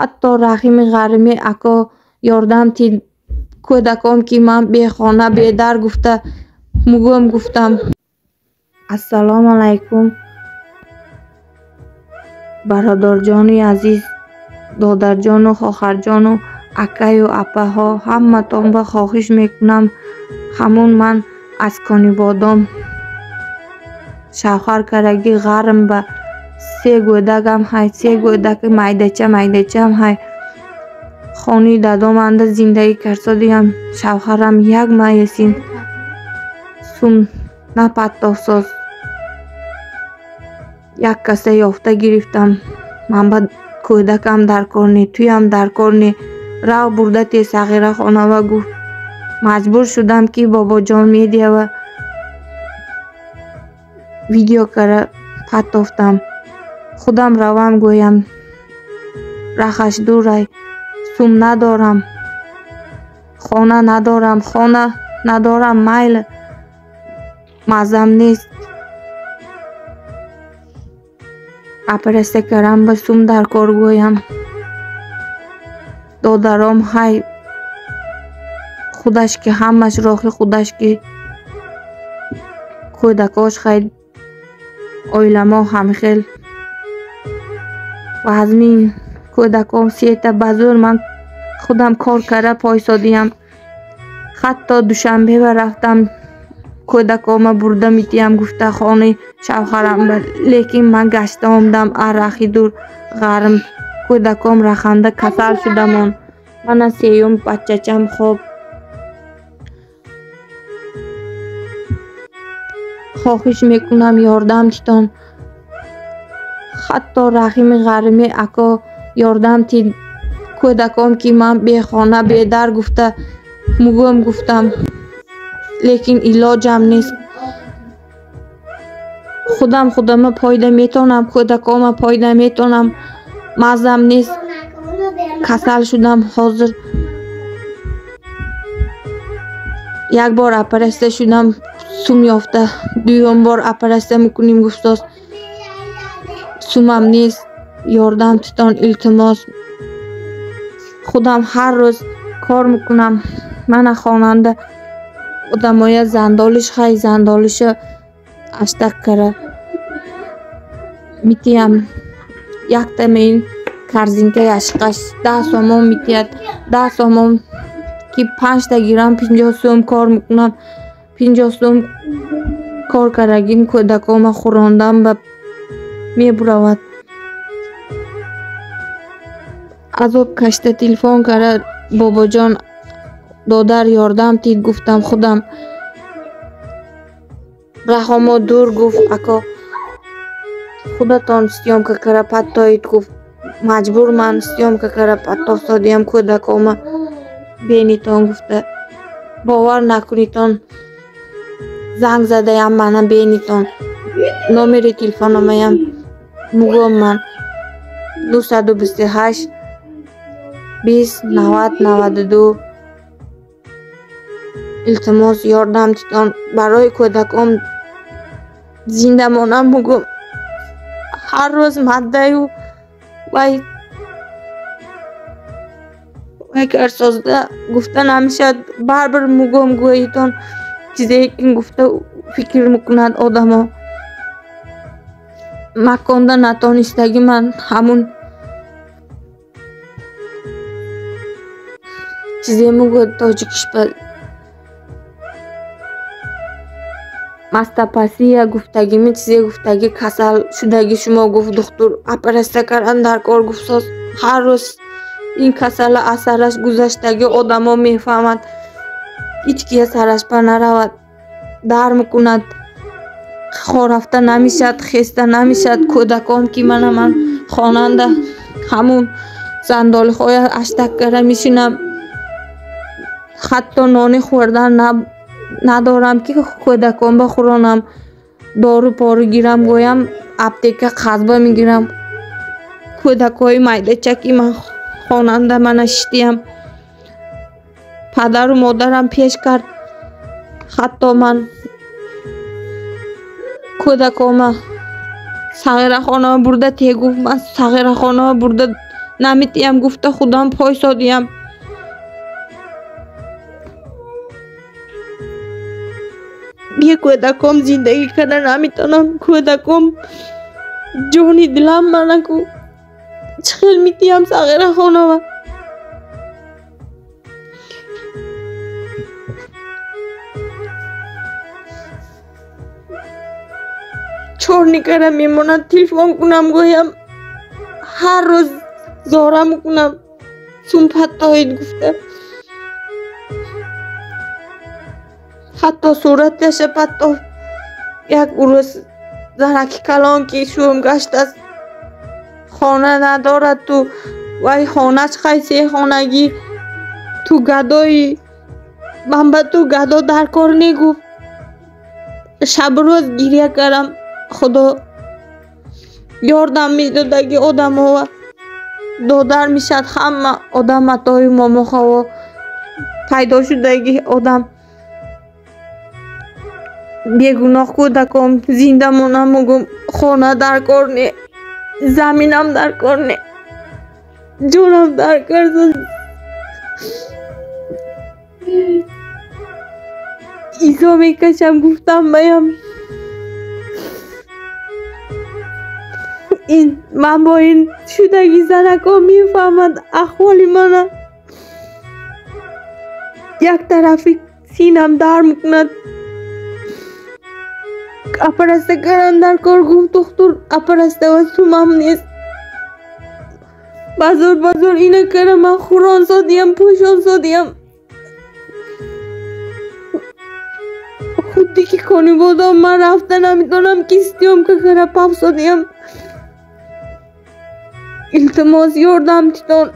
Ҳатто Раҳими ғарими ако ёрдам тид кӯдаком ки ман бехона бедар гуфта мугӯм гуфтам. Ассалому алайкум, бародарҷони азиз, додарҷону хоҳарҷону акаю апаҳо, ҳаматон ба хоҳиш мекунам. Ҳамун ман аз Конибодом шавҳар кардаги ғарм ба се гӯдакам ҳай, се гӯдаки майдача майдачаам ҳай. Хони дадоманда зиндагӣ карсодиям, шавҳарам як маесин сум напаттофсоз. Як каса ёфта гирифтам. Ман ба кӯдакам дар кор не, туям дар кор не. Рав бурда те сағира хонава гуфт. Маҷбур шудам ки Бобоҷон Медиава видео кара паттофтам. Худам равам гӯям, рахаш дурай, сум надорам, хона надорам, хона надорам, майли, маззам нест. Оператсия карам ба сум дар кор гӯям. Додаром ҳай, худаш ки ҳамаш роҳи худаш ки кӯдакош хай, оиламо ҳамхел. Вазмин кӯдаком сета ба зӯр ман худам кор карда пойсодиям. Ҳатто Душанбева рафтам, кӯдакома бурда митиям гуфта хонаи шавҳарам, лекин ман гашта омадам арахи дур ғарм. Кӯдаком раханда касал шудамон. Мана сеюм бачачам хоб. Хоҳиш мекунам ёрдам титон. Ҳатто Раҳими ғарими ако ёрдам тид кӯдаком ки ман бехона бедар гуфта мугӯм гуфтам. Лекин илоҷам нест. Худам худама пойда метонам, кӯдакома пойда метонам. Маззам нест. Касал шудам ҳозир. Як бор оператсия шудам, сум ёфта. Дуюм бор оператсия мекунем гуфтост. Сумам нест. Ёрдам титон илтимос. Худам ҳар рӯз кор мекунам. Мана хонанда одамоя зандолиш хай, зандолиша аштак кара митиям. Якта меин корзинкаи ашқаш 10 сомон митият. 10 сомон ки 5та гирам 50 сом кор мекунам. 50 сом кор кардагим кӯдакома хӯрондам ба мебуравад. Азоб кашта телефон карда Бобоҷон додар ёрдам тид гуфтам худам. Раҳомо дур гуфт ако худатон съёмка кара паттоид гуфт. Маҷбур ман съёмка кара паттофтодиям кӯдакома бенитон гуфта. Бовар накунитон занг задаям мана бенитон. Номери телефономаям мугӯм ман 928 20 90 92. Илтимос ёрдам титон барои кӯдаком зинда монам мугӯм. Ҳар рӯз маддаю вай вай карсозда гуфта намешавад. Барбир мугӯм гӯитон чизе ки гуфта фикр мекунад одамо. Маконда натонистаги ман ҳамун чизе мугӯд тоҷикишба мастопатия гуфтагими чизе гуфтаги касал шудаги шумо гуфт духтур оператсия кардан дар кор гуфт соз. Ҳар рӯз ин касала асараш гузаштаги одамо мефаҳмад. Ҳеҷ кия сараш ба наравад. Дар мекунад. Хорафта намешавад, хеста намешавад. Кӯдаком ки мана ман хонанда ҳамун зандолиҳоя аштак кара мешинам. Ҳатто нони хӯрдан надорам ки кӯдаком бахӯронам. Дору пору гирам гӯям аптека қазба мегирам. Кӯдакҳои майдачаки ман хонанда мана шиштиям. Падару модарам пеш кард. Ҳатто ман кӯдакома сағирахонама бурда те гуфт. Ман сағирахонама бурда Намитиям гуфта худам пойсодиям. Бе кӯдаком зиндагӣ карда наметавонам. Кӯдаком ҷони дилам манаку. Чӣ хел митиям сағира хонава? Чор никара мемонад, телефон кунам, гӯям ҳар рӯз зора мекунам, сум паттоид гуфта. Ҳатто сураташа паттоф. Як рӯз занаки калон ки шӯм гаштааст, хона надорад, ту вай хонаш қайсе хонагӣ, ту гадоӣ, ман ба ту гадо дар кор не гуфт. Шабрӯз гиря кардам. Худо ёрдам медодаги одамова додар мешад ҳама одам, матои момохаво пайдо шудаги одам. Бегуноҳ кӯдаком зинда монам, мугум хона дар кор не, заминам дар кор не, ҷонам дар кор. Изо мекашам, гуфтам баям. Ин ман бо ин шудаги занако мефаҳмад аҳволи мана. Як тарафи синам дар мекунад. Апараста кардан дар кор гуфт духтур, апарастава сумам нест. Базор базор ина кара ман хӯрон содиям, пӯшон содиям. Худди ки конибодом ман рафта наметавонам, ки съёмка кара пафсодиям. Илтимос, ёрдам титон.